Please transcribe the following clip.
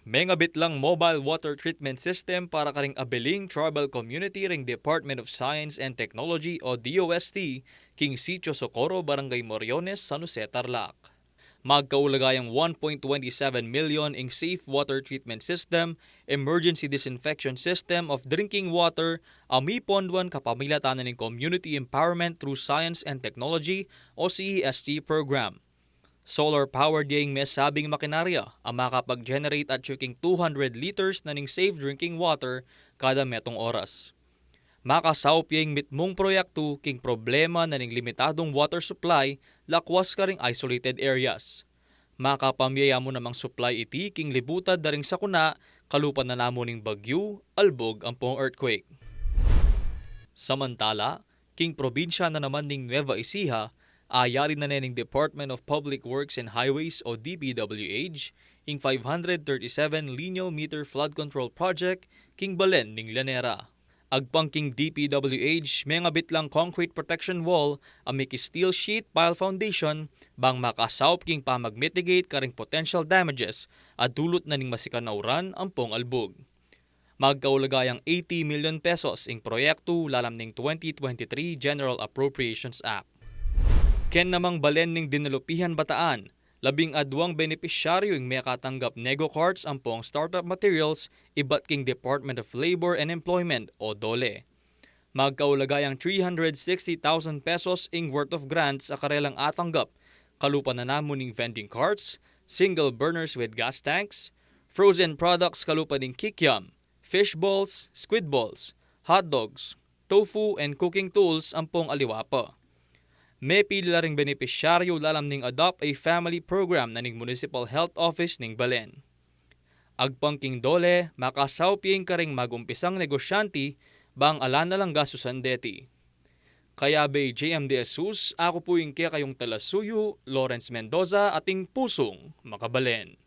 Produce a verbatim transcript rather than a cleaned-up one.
Mengabit lang mobile water treatment system para karing Abiling Tribal Community ring Department of Science and Technology o D O S T, king Sitio Socorro, Barangay Moriones, San Jose, Tarlac. Magkaulaga yang one point twenty seven million ing safe water treatment system, emergency disinfection system of drinking water, a miponduan kapamilatan na ning Community Empowerment through Science and Technology o C E S T program. Solar powered ya ing mesabing makinarya a makapag-generate atiu king two hundred liters na ning safe drinking water kada metung oras. Makasaup ya ing mitmung proyektu king problema na ning limitadung water supply lakwas karing isolated areas. Makapamye ya mu namang supply iti king libutad da ring sakuna kalupa na namu ning bagyu, albug ampong earthquake. Samantala, king probinsya na naman ning Nueva Ecija, ayari na ne ning Department of Public Works and Highways o D P W H ing five hundred thirty-seven lineal meter flood control project king balen ning Llanera. Agpang king D P W H, mengabit lang concrete protection wall a miki steel sheet pile foundation bang makasaup king pamag-mitigate karing potential damages a dulut na ning masikan a uran ampong albug. Magkaulaga yang eighty million pesos ing proyektu lalam ning twenty twenty-three General Appropriations Act. Ken namang balen ning Dinalupihan, Bataan, labing aduang benepisyaryu ing mekatanggap nego carts ampong startup materials ibat king Department of Labor and Employment o DOLE. Magkaulaga yang three hundred sixty thousand pesos ing worth of grants a karelang atanggap, kalupa na namu ning vending carts, single burners with gas tanks, frozen products kalupa ning kikiam, fish balls, squid balls, hot dogs, tofu, and cooking tools ampong aliwa pa. Mepili la ring benepisyaryu lalam ning Adopt a Family Program na ning Municipal Health Office ning balen. Agpang king DOLE, makasaup ya ing karing mag-umpisang negosyante bang ala na lang gastusan deti. Kayabe J M D Jesus, aku pu ing kekayung talasuyu, Lawrence Mendoza, ating pusung makabalen.